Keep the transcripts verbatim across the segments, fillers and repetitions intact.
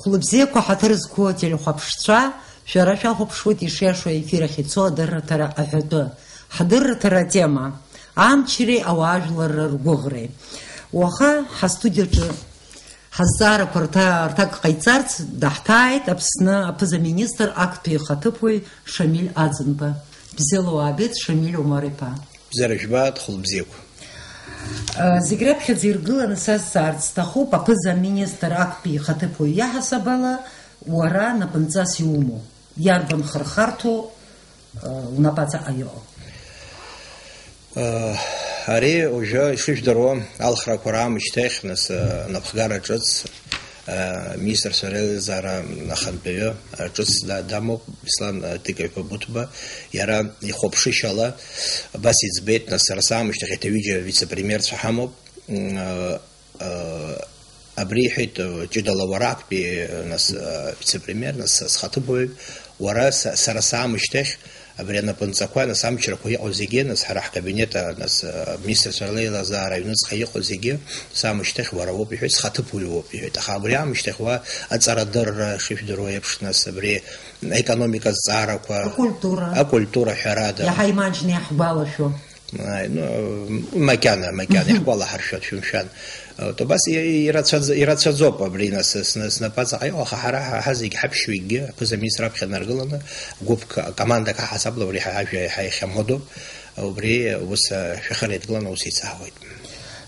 Хәлыбзиақәа, ҳаҭыр зқәу ателехәаԥшцәа, шәара шәахәаԥшуеит ишиашоу аефир ахь ицо адырраҭара аҳәатәы. Ҳдырраҭара атема: амчреи ауаажәларра ргәыӷреи. Уаха ҳастудиаҿы ҳазҵаарақәа рҭа-, рҭак ҟаиҵарц даҳҭааит Аԥсны аԥыза-министр актәи ихаҭыԥуаҩ Шамиль Аӡынба. Бзиала уаабеит, Шамиль Омар-иԥа. Бзиара жәбааит, хәылбзиақәа. Зегь раԥхьаӡа иргыланы сазҵаарц сҭахуп, аԥыза-министр актәи ихаҭыԥуаҩ иаҳасаб ала, уара напынҵас иумоу, иарбан хырхарҭоу, унапаҵаҟа иҟоу? Ари уажәы ишыжәдыруа, алхрақәа раамышьҭахь, нас, анапхгара ҿыц, Министрцәа реилазаара ахантәаҩы ҿыц да-, дамоуп, Беслан Тыкаҩ-иԥа Буҭба, иара ихәаԥшышьала абас иӡбеит, нас, сара саамышьҭахь еиҭа ҩыџьа вице-премьерцәа ҳамоуп. М, а, а, абри иҳәеит, а, ҷыдала уара актәи, нас, а, вице-премьер, нас, схаҭыԥуаҩ, уара са-, сара саамышьҭахь, абри анапынҵақәа, нас, амчрақәа иҟоу зегьы, нас, ҳара ҳкабинет, а, нас, а, аминистрцәа реилазаара аҩныҵҟа иҟоу зегьы, саамышьҭахь уара уоуп, иҳәеит, схаҭыԥуаҩ уоуп, иҳәеит. Аха абри аамышьҭахь уа аҵарадырра, шижәдыруа еиԥш, нас, абри аекономика азҵаарақәа, акультура. Акультура, ҳәарада. Иаҳа имаҷны иаҳгәалашәо. Ааи, ну, макьана, макьана, иаҳгәалаҳаршәоит, шәымшәан. Э, убас и-, ирацәаӡ-, ирацәаӡоуп абри, нас, сна-, снапаҵаҟа иҟоу, аха ҳара ҳа, ҳа зегь ҳаԥшьҩыкгьы, аԥыза-министр аԥхьа наргыланы, гәыԥк, командак ҳаҳасабла, абри ҳа, ҳажәа иаҳа иахьамоуду, убри ус, э, шәахы реидгыланы аус еицаҳауеит.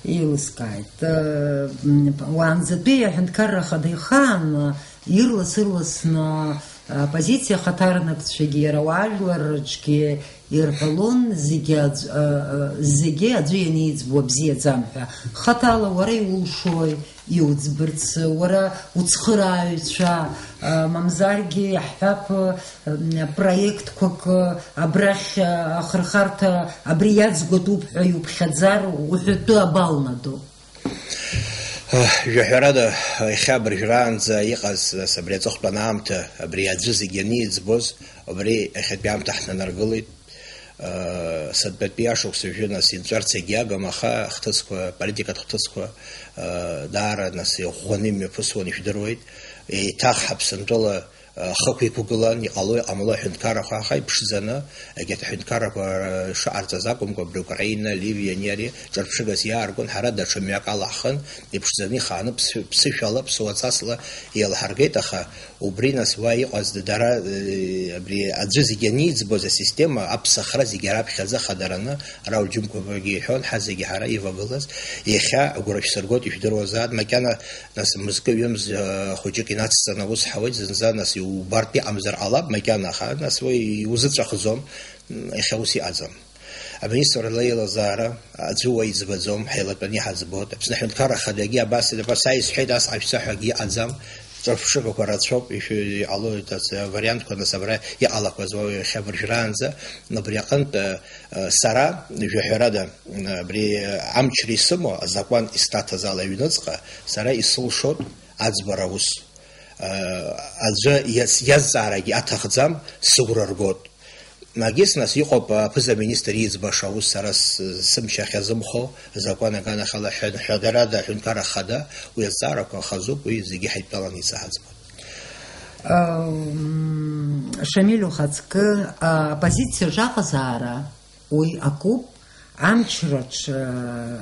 Еилыскааит. Э, м, уаанӡатәи аҳәынҭқарра ахада ихаан, э, ирлас-ырласны, э, оппозициа ахаҭарнакцәагьы, иара ауаажәларраҿгьы ирҳәалон, зегьы аӡә, э, э, зегьы аӡәы ианиӡбуа бзиаӡам ҳәа. Хаҭала уара иулшои иуӡбырц, уара уцхырааҩцәа, э, мамзаргьы иаҳҳәап, э, м, проектқәак, э, абрахь, э, ахырхарҭа абри иаӡгәатәуп ҳәа иуԥхьаӡар, уҳәатәы абалнадо? Жәаҳәарада, иахьа абыржәраанӡа иҟаз, нас, абри аҵыхәтәан аамҭа, абри аӡәы зегьы аниӡбоз, убри иахьатәи аамҭа ҳнанаргылеит. Сынтәатәи ашықәс жәы, нас, инҵәарц егьиагым, аха ахҭысқәа, аполитикатә хҭысқәа, даара, нас, иӷәӷәаны имҩаԥысуан, ижәдыруеит. Еиҭах Аԥсынтәыла ахықә иқәгылан, иҟало-иҟамло аҳәынҭқаррақәа аха иԥшӡаны, егьырҭ аҳәынҭқаррақәа шыҟарҵаз акәымкәа, абри Украина, Ливиа, ани, ари ҿырԥшыгас иааргон, ҳара даҽа мҩак ала ҳхын, иԥшӡаны ихааны ԥсы-, ԥсышәала, ԥсуаҵасла еилаҳаргеит, аха убри нас уа иҟаз дара, э, абри аӡәы зегьы аниӡбоз асистема, аԥсахра зегьы раԥхьаӡа хадараны, Рауль Џьынқәабагьы иҳәон, ҳа зегьы ҳара ивагылаз, иахьа агәра шәсыргоит, ижәдыруазааит, макьана Нас мызкы-ҩымз, э, хәыҷык инацҵаны аус ҳауеит зынӡа, нас иубартә иҟамзар ҟалап макьана, аха нас уи иузыҵәахӡом, м, иахьа ус иҟаӡам. Аминистрра еилазаара аӡәы уа иӡбаӡом, ҳаилатәаны иҳаӡбоит. Аԥсны Аҳәынҭқарра Ахадагьы абас, абас са исҳәеит, ас ҟашәҵа ҳәагьы иҟаӡам. Ҿырԥшыгақәа рацәоуп, ишәы-, иҟало, тас-, авариантқәа, нас, абра иҟалақәаз уа иахьа абыржәраанӡа, абри аҟынтә, э, э, сара, жәаҳәарада, Абри амчра исымоу, азакәан исҭаҭаз ала аҩныҵҟа, сара исылшоит аӡбара аус. Аӡәы иаз-, иазҵаарагьы аҭахӡам, сыгәра ргоит. Магис, нас, иҟоуп аԥыза-министр иӡбаша аус, сара с-, сымч ахьазымхо, азакәан аганахьала ҳәа-, ҳәадарада аҳәынҭқарра ахада, уи азҵаарақәа хазуп, уи зегьы ҳаидтәаланы исаҳаӡбоит. Ам, Шамиль, ухаҵкы, а, оппозициаҿ аҟазаара, уи акуп, амчраҿ, э,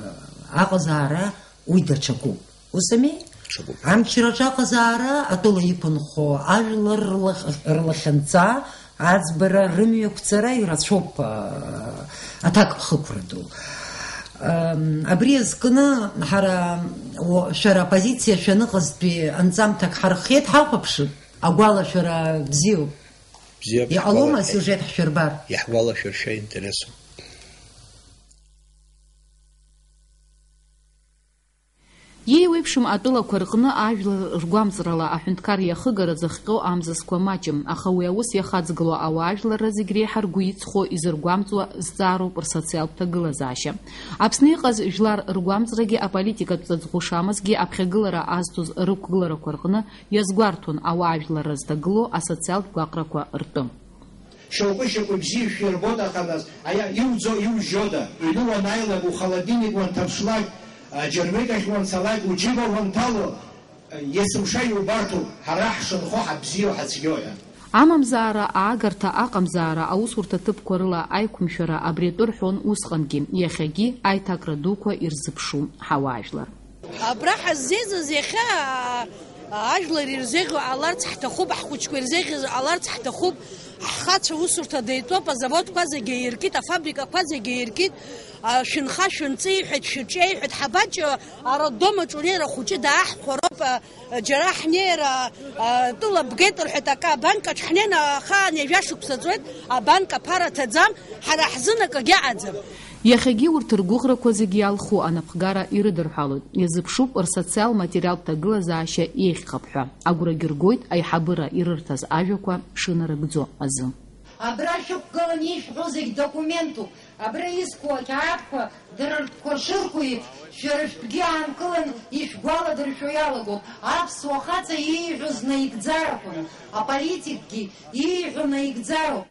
аҟазаара уи даҽакуп. Ус ами? Ҽакуп. Амчраҿ аҟазаара атәыла иқәынхо ажәлар рлах-, рлахьынҵа, аӡбара, рымҩақәҵара ирацәоуп, э, аҭакԥхықәра ду. Ам, абри азкны ҳара, уа-, шәара аоппозициа шәаныҟазтәи анҵамҭак ҳархиеит, ҳахәаԥшып, агәалашәара бзиоуп. Бзиоуп, Иҟалома иаҳгәалашәеит. Асиужет ҳшәырбар? Иаҳгәалашәыршәа интересуп. Иеиуеиԥшым атәылақәа рҟны ажәлар ргәамҵрала аҳәынҭқар иахыгара зыхҟьо амзызқәа маҷым, аха уи аус иахаҵгыло ауаажәларра зегь реиҳа ргәы иҵхо, изыргәамҵуа зҵаароуп рсоциалтә ҭагылазаашьа. Аԥсны иҟаз жәлар ргәамҵрагьы аполитикатә ҵаҵӷәы шамазгьы аԥхьагылара азҭоз рықәгыларақәа рҟны иазгәарҭон ауаажәларра зҭагылоу асоциалтә гәаҟрақәа ртәы. Шьоукы-шьоукы бзиа ишәирбоит, аха нас, аиа, иуӡо, иужьода? Ҩны уанааилак, ухолодильник уанҭаԥшлак, аџьармыкьахь уанцалак, уџьыба уанҭало, Есымша иубарҭоуп, ҳара ҳшынхо ҳабзиоу ҳацәгьоу ҳәа. Амамзаара аагарҭа аҟамзаара аусурҭа ҭыԥқәа рыла аиқәымшәара абри атәы рҳәон усҟангьы, иахьагьы аиҭакра дуқәа ирзыԥшу ҳауаажәлар. Абра ҳаззеизаз иахьа ажәлар ирзеиӷьу ҟаларц ҳҭахуп, ҳхәыҷқәа ирзеиӷьу ҟаларц ҳҭахуп, ҳхацәа усурҭа деитәоуп, азаводқәа зегьы аиркит, афабрикақәа зегьы аиркит, шәынха шәынҵы иҳәеит, шәыҿиа иҳәеит, ҳабаҷ ароддом аҿы унеира хәыҷы дааҳхәароуп, џьара ҳнеира, тәыла бгеит рҳәеит, акы абанкаҿ ҳнеины ахаан ҩажәа шықәса ҵуеит, абанк аԥара ҭаӡам, ҳара ҳзын акагьы аӡам. Иахьагьы урҭ ргәыӷрақәа зегьы иалху анапхгара ирыдырҳәалоит, иазыԥшуп рсоциал-материалтә ҭагылазаашьа еиӷьхап ҳәа. Агәра агьыргоит аиҳабыра ирырҭаз ажәақәа шынарыгӡо азы. Абра шәықәгыланы ишәҳәо зегь документуп, абра изқәу ақьаадқәа дара ртәқәа шырку еиԥш, шәара шәтәгьы аанкыланы ишәгәаладыршәо иалагоуп, аԥсуа хаҵа ииҳәоз наигӡарақәан, аполитикгьы ииҳәо наигӡароуп.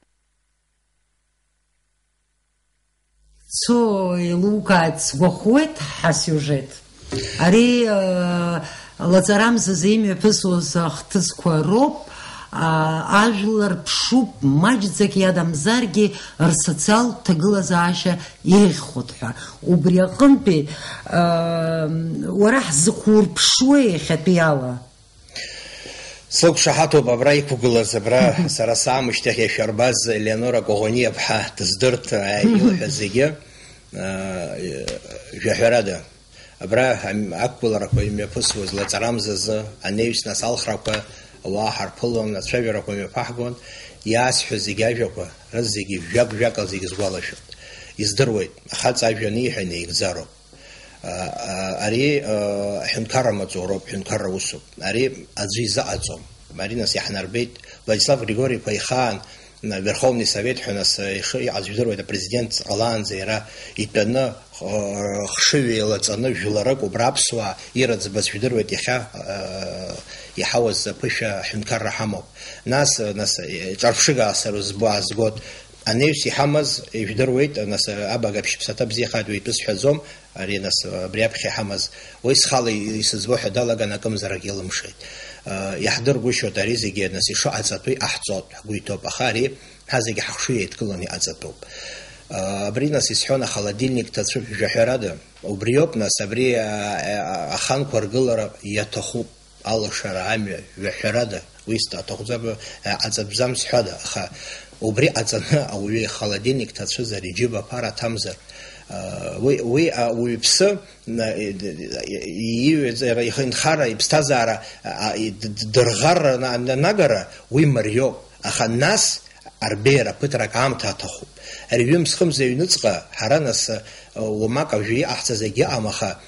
Цо еилукааит, сгәахәуеит ҳасиужет. Ари, э, лаҵарамзазы имҩаԥысуаз ахҭысқәа роуп, а, ажәлар ԥшуп, маҷӡак иадамзаргьы рсоциалтә ҭагылазаашьа еиӷьхоит ҳәа. Убри аҟынтәи, э, уара ҳзыхурԥшуеи иахьатәиала? Сықәшаҳаҭуп абра иқәгылаз, абра сара саамышьҭахь иашәарбаз Елеонора Коӷониа-ԥҳа дыздырт, ааи, илҳәаз зегьы, аа, жәаҳәарада. Абра ам-, ақәгыларақәа имҩаԥысуаз лаҵарамзазы, анаҩс нас алхрақәа ауаа ҳарԥылон, ацәажәарақәа мҩаԥаҳгон, иаасҳәаз зегьы ажәақәа, рызегьы жәак-жәакала зегьы сгәалашәоит. Издыруеит, ахаҵа ажәа аниҳәа инаигӡароуп. Ари аҳәынҭқарра маҵуроуп, ҳәынҭқарра усуп. Ари аӡәы изыҟаҵом. Ари нас иаҳнарбеит Владислав Григори-иԥа ихаан Верховный Совет ҳәа нас иҟаз жәдыруеит, апрезидент ҟалаанӡа иара итәаны хшыҩ еилаҵаны жәларык убра аԥсуаа ирыӡбаз жәдыруеит, иахьа иҳауаз аԥышәа аҳәынҭқарра ҳамоуп. Нас, нас ҿырԥшыга сара збо аазгоит. Анаҩс иҳамаз ижәдыруеит, нас, абага ԥшьыԥсаҭа бзиахааит, уи итәы сҳәаӡом, ари, нас, абри аԥхьа иҳамаз, уи схала исыӡбо ҳәа далаган акымзарак илымшеит. Иаҳдыргәышьоит ари зегьы, нас, ишыҟаҵатәу иҟаҳҵоит, ҳгәы иҭоуп, аха ари ҳа зегьы ҳахшыҩ еидкыланы иҟаҵатәуп. Абри, нас, исҳәон, ахолодильник ҭацәуп, жәаҳәарада, убриоуп, нас, абри аханқәа ргылара иаҭахуп. Алашара, амҩа, жәаҳәарада, уи сҭахӡам, аҵатәӡам сҳәада, аха убри ҟаҵаны ауаҩы ихолодильник ҭацәызар, иџьыба аԥара ҭамзар, уи, уи ауаҩԥсы, ииҩаҵара, ихынҳара, иԥсҭазаара, дырӷарра анагара, уи мариоуп, аха нас Арбеиара ԥыҭрак аамҭа аҭахуп. Ари ҩымз-хымз аҩныҵҟа, ҳара нас, уамак ажәа иҟаҳҵаз егьыҟам, аха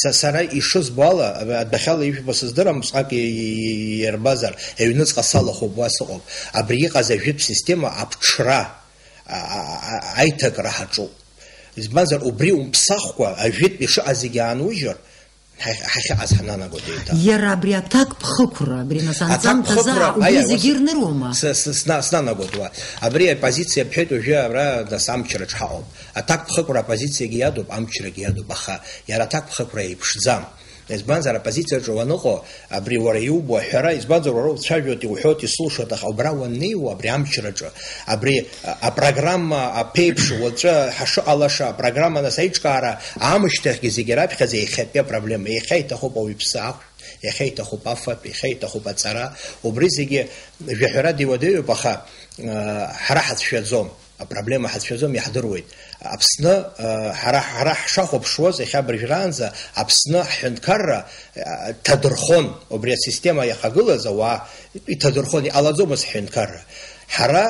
са, сара ишызбо ала, адәахьала ижәбо сыздырам, усҟак иарбазар, аҩныҵҟа салахәуп, уа сыҟоуп. Абри иҟаз ажәытә система аԥҽра, аиҭакра ҳаҿуп. Избанзар, убри умԥсахкәа, ажәытә ишыҟаз зегьы аанужьыр, ҳахьыҟаз ҳнанагоит еиҭа. Иара абри аҭак ԥхықәра, абри нас анҵамҭазы убри зегьы ирныруама? Снанагоит уа. Абри апозициа бҳәеит, уажәы ара нас амчраҿ ҳаҟоуп. Аҭак ԥхықәра апозициагьы иадуп, амчрагьы иадуп, аха иара аҭак ԥхықәра еиԥшӡам. Избанзар, апозициаҿы уаныҟоу, абри уара иубо аҳәара, избанзар, уара уцәажәоит, иуҳәоит, исылшоит, аха убра уаннеиуа, абри амчраҿы, абри апрограмма аԥеиԥш, уаҵәы ҳашыҟалаша апрограмма, нас аиҿкаара аамышьҭахьгьы зегьы раԥхьаӡа иахьатәи апроблема, иахьа иҭахуп ауаҩԥсы ахә, иахьа иҭахуп афатә, иахьа иҭахуп аҵара, убри зегьы жәаҳәарада иуадаҩуп, аха ҳара ҳацәшәаӡом. Апроблема ҳацәшәаӡом, иаҳдыруеит. Аԥсны, ҳара, ҳара ҳшахәаԥшуаз, иахьа абыржәраанӡа Аԥсны ҳҳәынҭқарра ҭадырхон, убри асистема иахагылаз ауаа иҭадырхон, иҟалаӡомызт ҳҳәынҭқарра. Ҳара,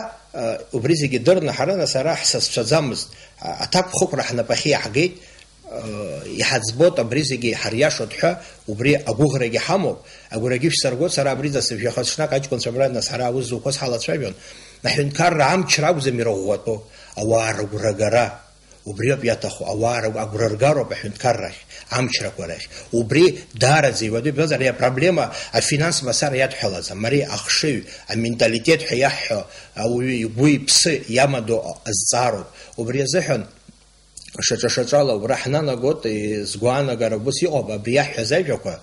убри зегьы дырны, ҳара нас ара ҳсасцәаӡамызт. Аҭакԥхықәра ҳнапахьы иаҳгеит, Иҳаӡбоит абри зегьы ҳариашоит ҳәа, убри агәыӷрагьы ҳамоуп, агәрагьы шәсыргоит, сара абри дасыжәҩахыҵ ҽнак аҷкәынцәа абра нас ҳара аус зуқәаз ҳалацәажәон. Аҳәынҭқарра амчра акәӡам ирӷәӷәатәу, ауаа рыгәрагара. Убриоуп иаҭаху, ауаа рыгә-, агәра ргароуп аҳәынҭқаррахь, амчрақәа рахь. Убри даараӡа иуадаҩуп, избанзар, ари апроблема афинанс мацара иадҳәалаӡам, ари ахшыҩ, аменталитет ҳәа иаҳҳәо, ауаҩы игәы-иԥсы иамадоу азҵаароуп. Убри азыҳәан, Шаҿа-шаҿала убра ҳнанагоит, сгәаанагара убыс иҟоуп, абри иаҳҳәаз ажәақәа,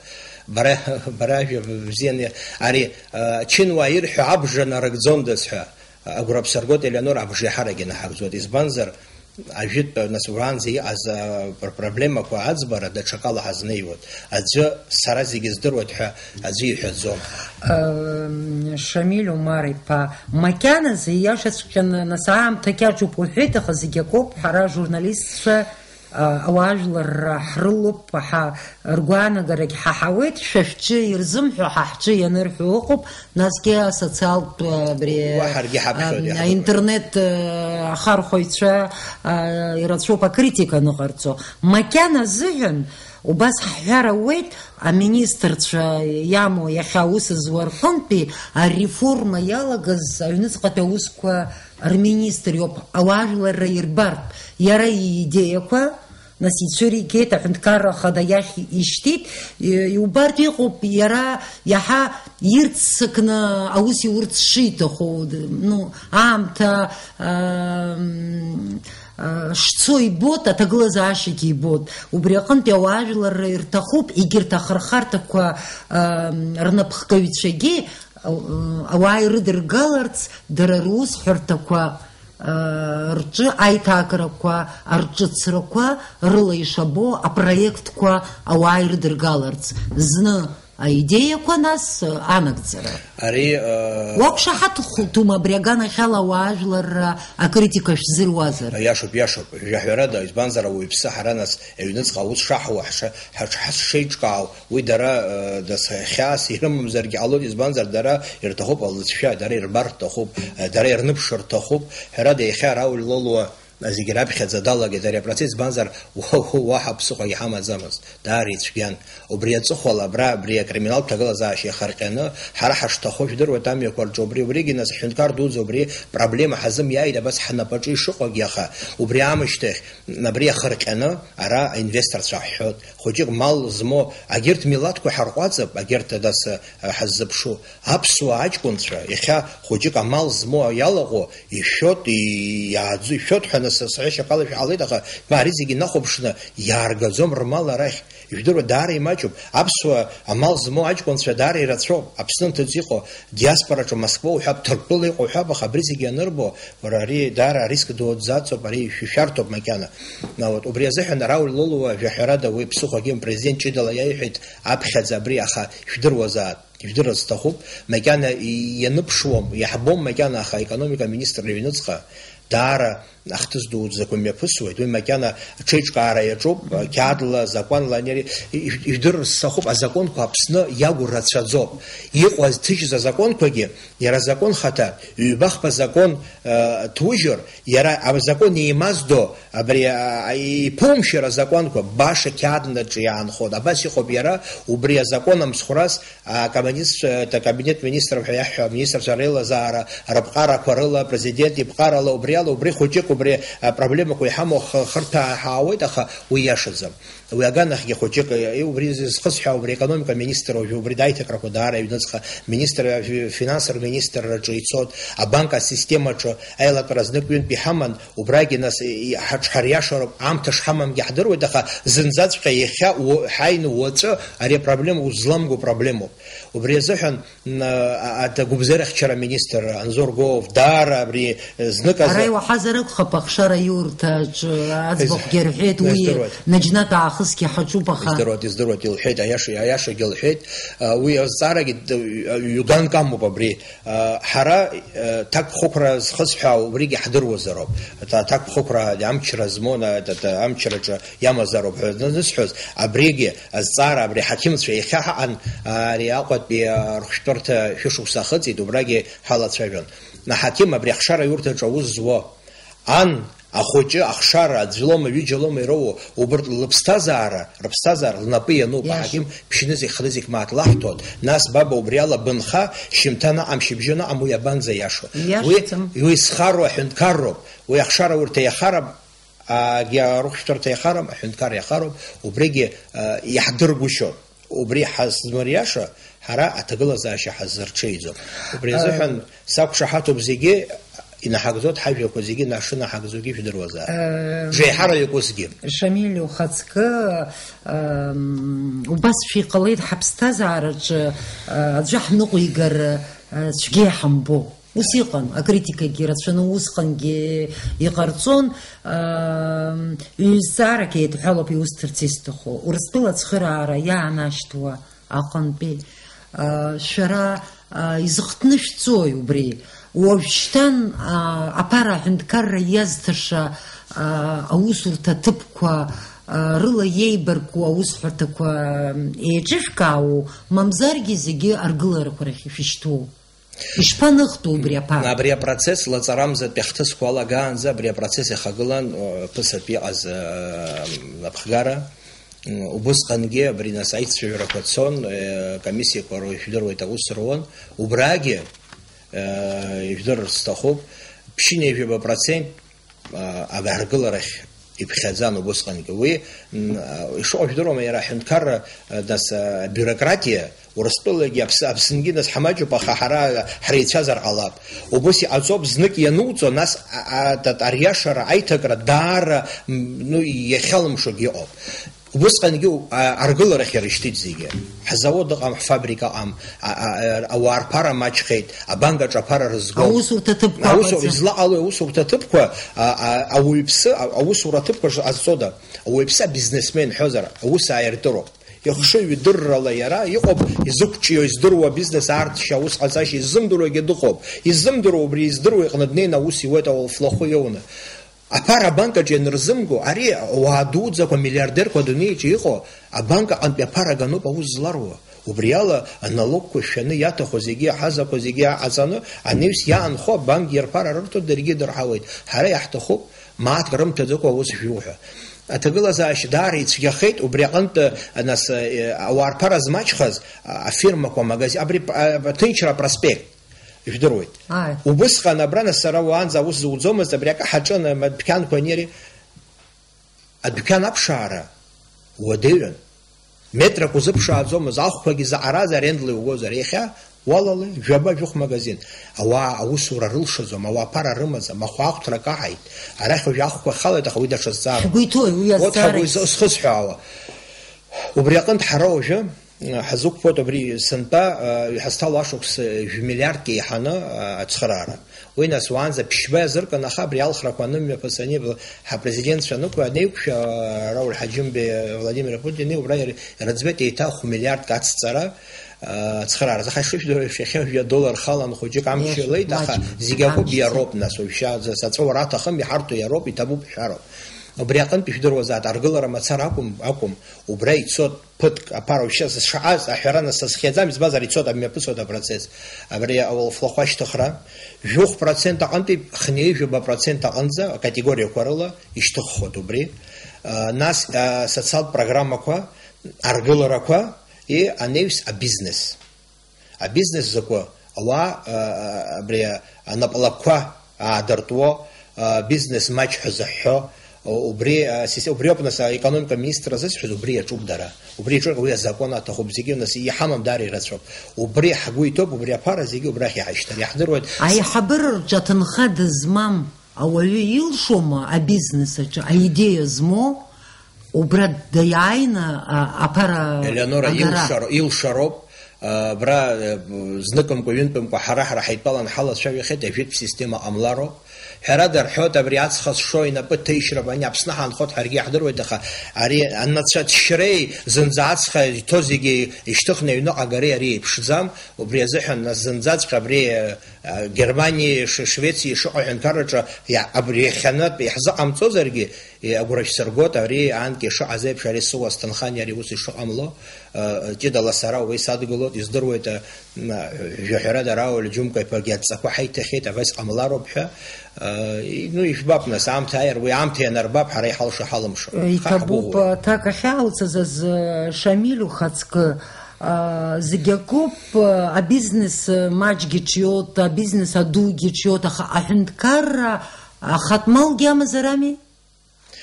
Бара, бара ажәа бзианы, ари, а, чынуаа ирҳәо абжа нарыгӡондаз ҳәа агәра бсыргоит, Елеонора, абжа иаҳарак инаҳагӡоит. Избанзар, ажәытә, нас, уаанӡа иҟаз, а, пр-, проблемақәа аӡбара даҽакала ҳазнеиуеит. Аӡәы сара зегьы здыруеит ҳәа аӡәы иҳәаӡом. Ам, Шамиль Омар-иԥа, макьаназы, ииашаҵәҟьаны, нас, аамҭа кьаҿуп уҳәеит, аха зегь акоуп, ҳара ажурналистцәа, а, ауаажәларра ҳрылоуп, ҳа, ргәаанагарагь ҳаҳауеит, шәа шәҿы ирзымҳәо, ҳа ҳҿы ианырҳәо ыҟоуп, насгьы асоциалтә, а, абри, Уа ҳаргьы ҳаԥхьоит, а, иаҳдыруеит. Аинтернет, а, ахархәаҩцәа, а, ирацәоуп акритика аныҟарҵо. Макьана азыҳәан, убас ҳҳәар ауеит, аминистрцәа иамоу иахьа аус зуа рҟынтәи ареформа иалагаз аҩныҵҟатәи аусқәа рминистр иоуп, ауаажәларра ирбартә, иара иидеиақәа, нас ицәыригеит, аҳәынҭқарра ахада иахь ишьҭит, и-, иубартә иҟоуп иара иаҳа ирццакны аус иурц шиҭаху, ну, аамҭа, ам, а, шцо ибот, аҭагылазаашьагьы ибот. Убри аҟынтәи ауаажәларра ирҭахуп, егьырҭ ахырхарҭақәа, ам, рнапхгаҩцәагьы, а, ауаа ирыдыргаларц, дара русҳәарҭақәа, а, рҿы аиҭакрақәа, арҿыцрақәа рыла ишабо апроектқәа ауаа ирыдыргаларц. Зны аидеиақәа, нас, а, анагӡара. Ари, а, Уақәшаҳаҭхәҭума абри аганахьала ауаажәларра акритика шәзыруазар? Иашоуп, иашоуп. Жәаҳәарада, избанзар, ауаҩԥсы ҳара, нас, аҩныҵҟа аус шаҳуа, ҳша-, ҳаҽ-, ҳшеиҿкаау, уи дара, э, дас хьаас ирымамзаргьы ҟалоит, избанзар, дара ирҭахуп алыҵшәа, дара ирбар рҭахуп, э, дара ирныԥшыр рҭахуп. Ҳәарада, иахьа Рауль Лолуа зегь раԥхьаӡа далагеит ари апроцесс, избанзар, уа-, уа-, уаҳа ԥсыхәагьы ҳамаӡамызт, даара ицәгьан. Убри аҵыхәала абра, абри акриминалтә ҭагылазаашьа иахырҟьаны, ҳара ҳашҭахо жәдыруеит амҩақәа рҿы, убри, убригьы, нас, аҳәынҭқар дуӡӡа убри проблема ҳазымиааит, абас ҳнапаҿы ишыҟоугьы, аха убри аамышьҭахь, абри иахырҟьаны, ара аинвесторцәа ҳҳәоит. Хәыҷык мал змоу, агьырҭ милаҭқәа ҳарҟәаҵып, агьырҭ, дас, ҳаззыԥшу. Аԥсуа аҷкәынцәа, иахьа хәыҷык амал змоу иалаҟоу, ишәоит, и-, иааӡо, ишәоит ҳәа, нас, сҳәашьа акала шәаҳауеит, аха, ма, ари зегьы нахәаԥшны иааргаӡом рмал арахь. Ижәдыруа, даара имаҷуп. Аԥсуа амал змоу аҷкәынцәа даара ирацәоуп. Аԥсны нҭыҵ иҟоу, диаспораҿы, Москва уҳәап, Ҭырқәтәыла иҟоу уҳәап, аха абри зегьы ианырбо, уара, ари даара ариск ду уаӡәзаҵоуп, ари шәи шәарҭоуп макьана. На, вот, убри азыҳәан Рауль Лолуа, жәаҳәарада, уи ԥсыхәагьы, президент ҷыдала иаиҳәеит, аԥхьаӡа абри, аха шәдыруазаап, ижәдырырц сҭахуп, макьана и-, ианыԥшуам, иаҳбом макьана, аха аекономика аминистр иҩныҵҟа даара ахҭыс дуӡӡақәа мҩаԥысуеит. Уи макьана аҽеиҿкаара иаҿуп, қьаадла, закәанла, ани-, ани-, ижә-, ижәдырырц сҭахуп, азакәанқәа Аԥсны иагу рацәаӡоуп. Иҟоу азҭыжьыз азакәанқәагьы, иара азакәан хаҭа, ҩба-хԥа закәан, э, ҭужьыр, иара азакәан еимаздо, абри, а, а, иԥумшәар азакәанқәа баша қьааднаҿ иаанхон. Абас иҟоуп иара, убри азакәан амцхәрас, акоммунистцәа, акабинет министров ҳәа иаҳҳәо аминистрцәа реилазаара, рыԥҟарақәа рыла, апрезидент иԥҟарала, убри ала, убри хәыҷык, убри апроблемақәа иҳамоу х-, хырҭәаа ҳаауеит, аха уи иашаӡам. Уи аганахьгьы хәыҷык, э, убри зхысҳәаау, убри аекономика министр уажәы убри аиҭакрақәа даара аҩныҵҟа, министр, э, фи-, финансра министрраҿы ицоит, абанк асистемаҿы аилатәара знык-ҩынтә иҳаман, убрагьы, нас, и-, и-, ҳаҽ-, ҳариашароуп, аамҭа шҳамамгьы ҳдыруеит, аха зынӡаҵәҟьа иахьа уо-, ҳаины уаҵәы ари апроблема узламго проблемоуп. Убри азыҳәан, м, а-, а-, агәыбзиарахьчара аминистр Анзор Гов даара абри, э, зныказ Ара иуаҳазар акәхап, ахшара аиурҭаҿы аӡбахәгьы Из-, рҳәеит, уи издыруеит. Наџьнатә аахысгьы ҳаҿуп, аха Издыруеит, издыруеит, илҳәеит, аиаша, аиашагьы лҳәеит. А, уи азҵаарагьы д-, ҩ-, ҩганк амоуп абри. А, ҳара, э, ҭакԥхықәра зхысҳәаау убригьы ҳдыруазароуп. Аҭ-, аҭакԥхықәра амчра змоу, на-, т-, т-, амчраҿы иамазароуп ҳәа анысҳәоз, абригьы азҵаара, абри аҳақьымцәа иахьа ҳаҟан, ари Аҟәатәи архәшәтәырҭа шәышықәса ахыҵит, убрагьы ҳалацәажәон. Аҳақьым абри ахшара аиурҭаҿы аус зуо, ан, ахәыҷы, ахшара, аӡә лоума, ҩыџьа лоума ироуа, убырҭ лыԥсҭазаара, рыԥсҭазаара лнапы иануп, Иашоуп. Аҳақьым ԥшьны зегь, хны зегь мааҭ лаҳҭон, нас баба убри ала бынха, шьымҭан аҟам, шьыбжьон аҟам, уи абанӡа иашо? Уи, Иашаӡам. Уи зхароу аҳәынҭқарроуп, уи ахшара аиурҭа иахарам, Агьи арыхәшәтәырҭа иахарам, аҳәынҭқар иахароуп, убригьы, а, иаҳдыргәышьон. Убри ҳазмыриаша, ҳара аҭагылазаашьа ҳазырҽеиӡом. Убри азыҳәан сақәшаҳаҭуп зегьы, Инаҳагӡоит ҳажәақәа зегьы, нас шынаҳагӡогьы жәдыруазаап. Э, Жеиҳараҩык усгьы. Шамиль, ухаҵкы, эм, убасшәа иҟалеит ҳаԥсҭазаараҿы, э, аӡәы ҳныҟәигар, э, цәгьа иҳамбо. Ус иҟан, акритикагьы рацәаны усҟангьы иҟарҵон, эм, ҩ-зҵаарак еидҳәалоуп иусҭарц исҭаху. Урыстәыла ацхыраара иаанашьҭуа аҟынтәи, а, шәара, а, изыхҭнышәҵои убри? Уажәшьҭан, а, аԥара аҳәынҭқарра иазҭаша, а, аусурҭа ҭыԥқәа, а, рыла иеибарку аусҳәарҭақәа, м, еиҿышәкаау, мамзаргьы зегьы аргыларақәа рахь ишәышьҭоу? Ишԥаныхтәу убри аԥара? Абри апроцесс лаҵарамзатәи ахҭысқәа алагаанӡа абри апроцесс иахагылан, о, ԥысатәи иҟаз, э, аԥхгара. М, убысҟангьы абри нас аицәажәарақәа цон, э, комиссиақәа рыла ижәдыруеит аус руан. Убрагьы, э, ижәдырырц сҭахуп, ԥшьынҩажәаба процент, а, абаргыларахь иԥхьаӡан убысҟангьы. Уи, м, а, ишыҟоу жәдыруама, иара аҳәынҭқарра, а, нас, а, абиурократиа Урыстәылагьы Аԥс-, Аԥсынгьы нас ҳамаҷуп, аха ҳара ҳреицәазар ҟалап. Убыс иҟаҵоуп, знык иануҵо, нас, а, а, тат-, ариашара, аиҭакра даара, м, ну, иахьалымшогьы ыҟоуп. Убысҟангьы, а, аргыларахь ирышьҭит зегьы. Ҳзавод ыҟам, ҳфабрика ыҟам, а, а, а, ауаа рԥара маҷхеит, абанк аҿы аԥара рызгом. Аусурҭа ҭыԥқәа Аусура аҟаҵа. Излаҟалои аусурҭа ҭыԥқәа, а, а, ауаҩԥсы, а, аусура ҭыԥқәа ш-, азҵода? Ауаҩԥсы абизнесмен ҳҳәозар, аус ааиртыроуп. Ихшыҩ идыррала иара иҟоуп, изықәҿио, издыруа, абизнес аарцәшьа, аус ҟаҵашьа иззымдыруагьы дыҟоуп. Иззымдыруа убри издыруа иҟны днеины аус иуеит, ауалфлахәы иоуны. Аԥара абанк аҿы ианырзымго, ари ауаа дуӡӡақәа, миллиардерқәа адунеиаҿы иҟоу, абанк аҟынтәи аԥара ганоуп аус зларуа. Убри ала, аналогқәа шәаны иаҭаху зегьы, аҳазақәа зегьы аҟаҵаны, анаҩс иаанхо абанк иарԥара рырҭо даргьы идырҳауеит. Ҳара иаҳҭахуп, мааҭк рымҭаӡакәа аус шәиуҳәа. Аҭагылазаашьа даара ицәгьахеит, убри аҟынтә, нас, э, ауаа рԥара змаҷхаз, а, афирмақәа, амагазин, абри, а, Ҭынчра апроспект. Ижәдыруеит. Ааи. Убысҟан абра нас сара уаанӡа аус зуӡомызт, абри акы ҳаҿын, м, адәқьанқәа ани ари. Адәқьан аԥшаара уадаҩын. Метрак узыԥшааӡомызт, ахәқәагьы заҟараз арендла иугозар. Иахьа уалалеи, жәаба, жәохә магазин. Ауаа аусура рылшаӡом, ауаа ԥара рымаӡам, ахәаахәҭра каҳаит. Арахь уажәы ахәқәа халеит, аха уи даҽа зҵаарак. Шәгәы иҭоуи уи Урҭ ҳагәы азҵаарагь? Изы-, схысҳәаала. Убри аҟынтә ҳара уажәы, м, ҳазықәԥоит абри сынтәа, а, иҳазҭало ашықәс, а, жәмиллиардк еиҳаны, а, ацхыраара. Уи нас уаанӡа ԥшьба иазыркын, аха абри алхрақәа анымҩаԥыс, ани-, ҳапрезидентцәа анықәы-, анеиқәшәа, а, Рауль Ҳаџьымбеи, а, Владимир Путини убра ир-, ирыӡбеит еиҭа хә-миллиардк ацҵара, а, ацхырааразы. Аха ишышәдыруа еиԥш, иахьа жәа доллар халан хәыҷык амч Ех, илеит, аха маҷ, зегь акоуп, амч иароуп, нас, уажәшьҭа саҵәуар аҭахым, иҳарҭо иароуп, иҭабуп, шәароуп. Убри аҟынтә ижәдыруазааит, аргылара мацара акәым, акәым, убра ицот ԥыҭк аԥара уажәшьҭа сшаҟаз аҳәара нас сазхиаӡам, избанзар, ицот, амҩаԥысуеит апроцесс. Абри ауалфлахәы ашьҭыхра, жәохә процент аҟынтәи хынҩажәаба процент аҟынӡа акатегориақәа рыла ишьҭыххоит убри. А, нас, а, социалтә программақәа, аргыларақәа, и, анаҩс абизнес. Абизнес закәу? Ауаа, а, а, абри, а, анапалакқәа аадыртуо, а, бизнес маҷ ҳәа зыҳәҳәо, у-, убри, а, сис-, убриоуп, нас, аекономика министр азысҳәаз, убри иаҿуп дара. Убри иаҿуп, уи азакәан аҭахуп, зегьы, нас, иҳамам даара ирацәоуп. Убри ҳгәы иҭоуп, убри аԥара зегьы убрахь иҳашьҭыр, иаҳдыруеит. Аиҳабыра рҿы аҭынха дызмам ауаҩы илшома абизнес аҿы аидеиа змоу убра даиааины, а, аԥара Елеонора, агара? Илшаро-, илшароуп. Абра, э, зныкымкәа, ҩынтәымкәа ҳара-ҳара ҳаидтәалан ҳалацәажәахьеит, ажәытә система ҟамлароуп. Ҳәарада, рҳәоит, абри ацха зшо инапы ҭеишьроуп, ани Аԥсны ҳаанхоит ҳаргьы иаҳдыруеит, аха ари анацәа ҭшьреи зынӡа ацха иҭоу зегьы ишьҭыхны аҩныҟа агареи ари еиԥшӡам, убри азыҳәан нас зынӡаҵәҟьа абри, э, э, Германиеи Ш-, Швециеи шыҟоу аҳәынҭқарраҿы иа-, абри иахьанатә иаҳзыҟамҵозаргьы, Е, агәра шәсыргоит, ари анкьа ишыҟаз еиԥш, ари сыуа сҭынхани ари ус ишыҟамло, э, ҷыдала сара уи садгылоит, издыруеит, э, м, жәаҳәарада Рауль Џьумка-иԥагьы адҵақәа ҳаиҭахьеит, абас ҟамлароуп ҳәа. Э, и-, ну, ижәбап, нас, аамҭа ааир, уи аамҭа ианарбап, ҳара иҳалшо ҳалымшо. Иҭабуп, ҳаҳгәыӷуеит. Аҭак ахьаауц азы, Шамиль ухаҵкы, а, зегь акоуп, а, абизнес, а, маҷгьы ҿиоит, абизнес адугьы ҿиоит, аха аҳәынҭқарра ахатә малгьы амазар ами?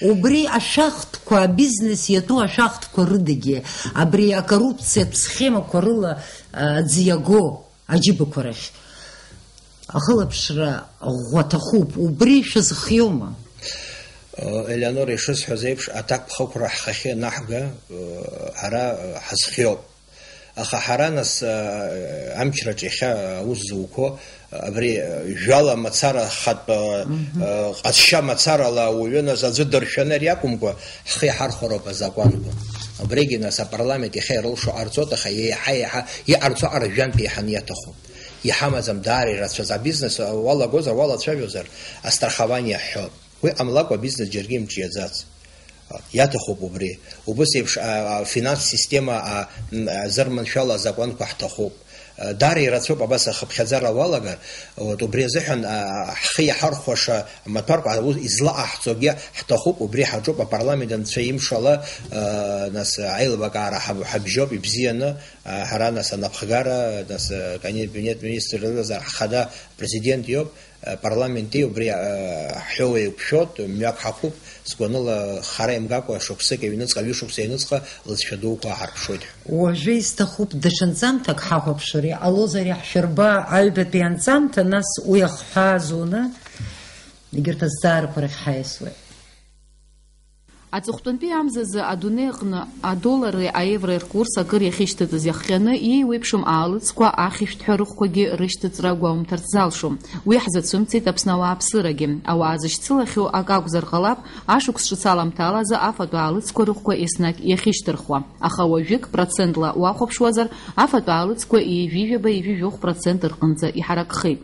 Убри ашәахтәқәа, абизнес иатәу ашәахтәқәа рыдагьы, абри акоррупциатә схемақәа рыла, а, аӡы иаго аџьыбақәа рахь. Ахылаԥшра ӷәӷәа аҭахуп, убри шәызхиоума? Елеонора ишысҳәаз еиԥш, аҭакԥхықәра ҳхахьы анаҳга, ҳара ҳазхиоуп. Аха ҳара, нас, амчраҿ иахьа аус зуқәо, абри, жәала мацара, хатә, Мгм. ҟазшьа мацарала ауаҩы, нас, аӡәы дыршәаны ари акәымкәа, ҳхы иаҳархәароуп азакәанқәа. Убригьы, нас, апарламент иахьа ирылшо ҟарҵоит, аха еиҳа-еиҳа иҟарҵо аҟара жәантә еиҳаны иаҭахуп. Иҳамаӡам, даара ирацәаз, абизнес уалагозар, уалацәажәозар, астрахование ҳҳәоит. Уи ҟамлакәа абизнес џьаргьы имҿиаӡац. Иаҭахуп убри. Убыс еиԥш, а, а, финанстә система, а, м, а, зырманшәало азакәанқәа ҳҭахуп. А, даара ирацәоуп абас ахыԥхьаӡара уалагар, вот, убри азыҳәан, а, ҳхы иаҳархәаша амаҭәарқәа, аус излаҟаҳҵогьы ҳҭахуп, убри ҳаҿуп, апарламент анцәа имшала, а, нас, аилибакаара ҳаб-, ҳабжьоуп, ибзианы, а, ҳара, нас, анапхгара, нас, а, кабинет министр рыразар ҳхада, Президент иоуп, апарламенти убри, э, ҳҳәоу еиқәшәоит, мҩак ҳақәуп, сгәаныла, хара имгакәа, шықәсык, ҩныҵҟа, ҩышықәса ианыҵҟа лҵшәа дуқәа ааҳарԥшуеит. Уажәы исҭахуп даҽа нҵамҭак ҳахәаԥшыр, иҟалозар иаҳшәырба аҩбатәи анҵамҭа, нас уи ахҳәаа зуны, егьырҭ азҵаарақәа рахь ҳаиасуеит. Аҵыхәтәантәи амзазы адунеи аҟны адоллари аеврои ркурс акыр иахьышьҭыҵыз иахҟьаны, иеиуеиԥшым аалыҵқәа ахьышәҭҳәа рыхәқәагьы рышьҭыҵра гәаумҭарц залшом. Уи ҳзацәымцеит Аԥсны ауааԥсырагьы. Ауаа зышьцылахьоу акы акәзар ҟалап, ашықәс ҿыц аламҭалазы афатә аалыҵқәа рыхәқәа еснагь иахьышьҭырхуа. Аха уажәык процентла уахәаԥшуазар, афатә аалыҵқәа ҩажәи жәаба ҩажәи жәохә процент рҟынӡа иҳаракхеит.